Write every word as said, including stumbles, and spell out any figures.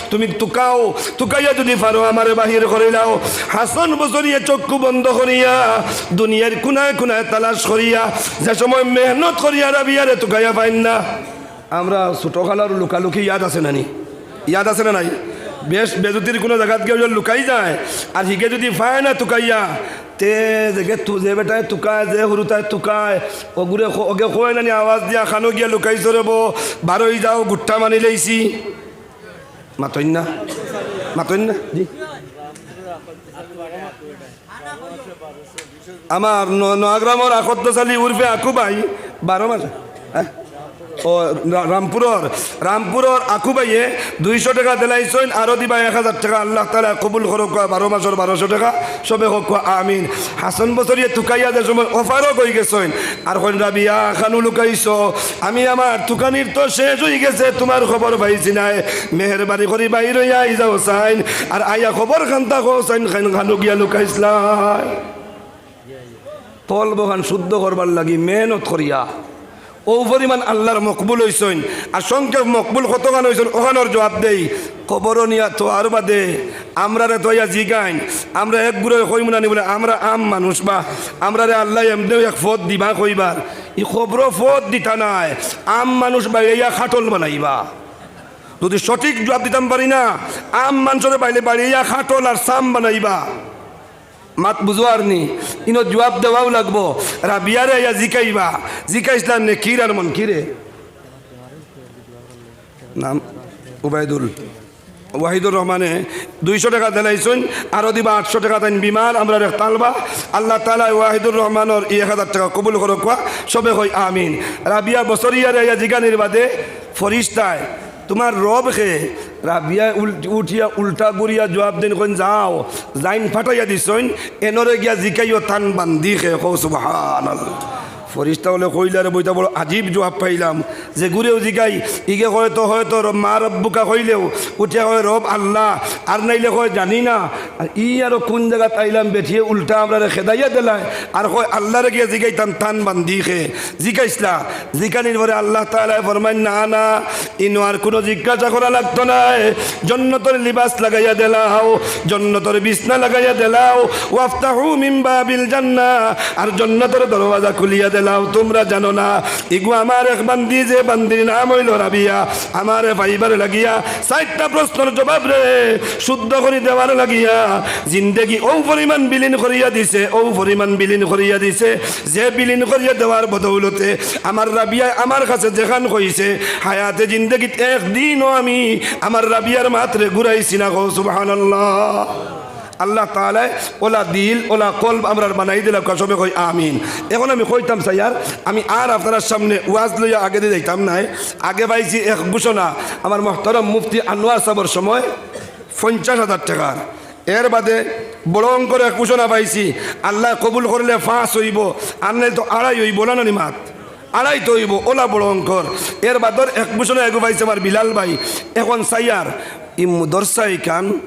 তুমি তুকাও, তুকাইয়া যুদি পারো আমারে বাহির করিলাও। হাসান বসরিয়ে চক্ষু বন্ধ করিয়া দুনিয়ার কুনায় কুনায় তালাশ করিয়া, যে সময় মেহনত করিয়া রাবিয়ারে তুকাইয়া পাইন না। আমরা ছোটকালর লুকালুকি ইয়াদ আছে না নি? ইয়াদ আছে না নাই? বেশ বেজুতির কুনু জাগাত গিয়া লুকাই যায়, আর হিগে যুদি পায় না তুকাইয়া, তে যেগে তু-, যে বেটায় তুকায়, যে হুরুতায় তুকায়, ওগুরে ক-, ওগে কয় না নি আওয়াজ দিয়া, "খানো গিয়া লুকাইছো রে বো, বারই যাও, গুট্টা মানি লইছি।" মাতইন না? মাতইন না? জি। আমার ন-, নোয়াগ্রামর আকদ্দস আলী উরফে আকু ভাই, বারো মাস, হ্যাঁ? ও, রা-, রামপুরর, রামপুরর আকু ভাইয়ে দুইশো টেকা দিলাইছইন, আরো দিবা এক হাজার টেকা। আল্লাহ তাআলা কবুল করউক্কা, বারো মাসর বারোশো টেকা, সবে কউক্কা আমিন। হাসান বসরিয়ে তুকাইয়া যে সময় অফারও কই গেছইন, আর কইন, "রাবিয়া, খানো লুকাইছো, আমি আমার তুকানির তো শেষ অই গেছে, তুমার খবর পাইছি নায়, মেহেরবানি করি বাইর অইয়া আই যাও চাইন, আর আইয়া খবর খান্তা কও চাইন, খান খানো গিয়া লুকাইছলায়।" কলবখান শুদ্ধ করবার লাগি মেহনত করিয়া অউ পরিমাণ আল্লার মকবুল অইছইন। আর সংক্ষেপ মকবুল কতখান অইছইন, অখানর জুয়াব দেই। কবরো নিয়া থওয়ার বাদে আমরারে থইয়া জিগাইন, আমরা এক গুরে কইমু না নি বুলে, আমরা আম মানুষ বা, আমরারে আল্লায় এমনেউ এক পথ দিবা কইবার, ই কবরো পথ দিতা নায়, আম মানুষ বাইড়াইয়া খাটল বানাইবা। যুদি সঠিক জুয়াব দিতাম পারি না, আম মানষরে বাইলে বাইড়াইয়া খাটল আর ছাম বানাইবা। মাত বুঝো আর নি? ইনো জুয়াব দেওয়াও লাগবো। রাবিয়ারে আইয়া জিকাইবা, জিকাইছলা নেকির আর মনকিরে। নাম উবাইদুল, ওয়াহিদুর রহমানে দুইশো টেকা দিলাইছইন, আরো দিবা আটশো টেকা, তাইন বিমার, আমরারে তালবা। আল্লাহ তাআলায় ওয়াহিদুর রহমানর ই এক হাজার টেকা কবুল করউক্কা, সবে কই আমিন। রাবিয়া বসরিয়ারে আইয়া জিগানির বাদে ফরিস্তায়, "তুমার রব কে?" রাবিয়ায় উল-, উঠিয়া উল্টা ঘুরিয়া জুয়াব দেইন, কইন, "যাও।" যাইন ফাটাইয়া দিছইন, "এনরে গিয়া জিকাইও তান বান্দি কে।" কও সুবহানাল্লাহ। ফরিস্তা অকলে কইলা, "রে বা, ইতা বড় আজীব জুয়াব পাইলাম। যেগুরেউ জিগাই, ইগে কয় তো, হয়তো রব-, মা রব্বুকা কইলেউ, উঠিয়া কয়, 'রব আল্লাহ,' আর নাইলে কয়, 'জানি না।' আর ই আরো কুন জাগাত আইলাম, বেটিয়ে উল্টা আমরারে খেদাইয়া দিলায়, আর কয়, 'আল্লাহরে গিয়া জিগাইতাম তান বান্দি কে।'" জিকাইছলা, জিকানির পরে আল্লাহ তাআলায় ফরমাইন, "না, না, ইনো আর কুনু জিজ্ঞাসা করা লাগতো নায়। জন্নতর লিবাস লাগাইয়া দিলাও, জন্নতর বিছনা লাগাইয়া দিলাও, ওয়াফতাহু মিন বাবিল জান্নাহ, আর জন্নতর দরওয়াজা খুলিয়া দিলাও। তুমরা জানো না, ইগু আমার এক বান্দি, যে বান্দির নাম অইলো রাবিয়া, আমারে পাইবার লাগিয়া চাইরটা প্রশ্নর জুয়াবরে শুদ্ধ করি দেওয়ার লাগিয়া জিন্দেগি অউ পরিমাণ বিলীন করিয়া দিছে, অউ পরিমাণ বিলীন করিয়া দিছে।" যে বিলীন করিয়া দেওয়ার বদৌলতে আমার রাবিয়ায় আমার কাছে যেখান কইছে, হায়াতে জিন্দেগিত একদিনও আমি আমার রাবিয়ার মাতরে ঘুরাইছি না। কও সুবহানাল্লাহ। আল্লাহ তাআলায় অলা দিল, অলা কলব আমরার বানাই দিলাউক্কা, সবে কই আমিন। এখন আমি কইতাম চাইয়ার, আমি আর আপনারার সামনে ওয়াজ লইয়া আগেদি যাইতাম নায়। আগে পাইছি এক ঘোষণা, আমার মুহতারাম মুফতি আনোয়ার সাবর সময় পঞ্চাশ হাজার টেকার। এর বাদে বড় অঙ্কর এক ঘোষণা পাইছি, আল্লায় কবুল করলে পাঁচ অইবো, আর নাইলে তো আড়াই অইবো, না নানি মাত? আড়াই তো অইবো, অলা বড় অঙ্কর। এর বাদর এক ঘোষণা এগু পাইছে আমার বিলাল ভাই। এখন চাইয়ার, ই মুদরসা ইখান